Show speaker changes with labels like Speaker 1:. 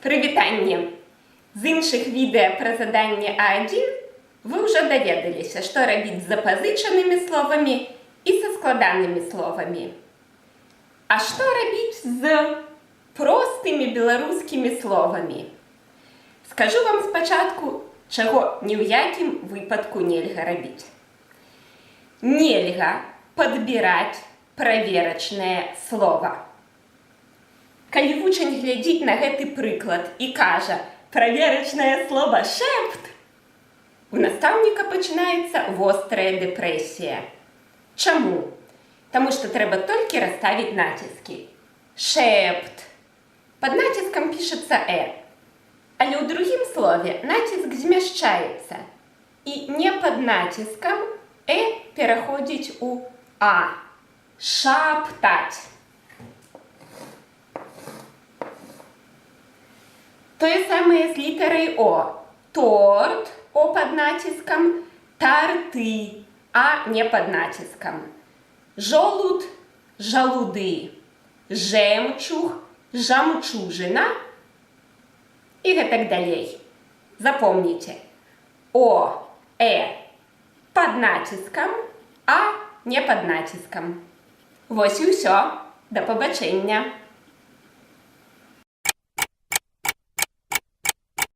Speaker 1: Прывітанне! З іншых відэа пра заданне А1 вы ўжо даведаліся, што рабіць з запазычанымі словамі і са складанымі словамі. А што рабіць з простымі беларускімі словамі? Скажу вам спачатку, чаго ні ў якім выпадку нельга рабіць. Нельга падбіраць праверачнае слова. Калі вучань глядзіць на гэты прыклад і кажа: «Праверачнае слова шэпт», у настаўніка пачынаецца вострая дэпрэсія. Чаму? Таму што трэба толькі расставіць націскі. Шэпт. Пад націскам пішацца э. Але ў другім слове націск змяшчаецца. І не пад націскам э пераходзіць у а. Шаптаць. Тое самае з літарай О. Торт, О пад націскам, тарты, а не пад націскам. Жолуд, жалуды, жэмчуг, жамчужына і гэтак далей. Запомніце: О, Э пад націскам, а не пад націскам. Вось і ўсё. Да пабачэння!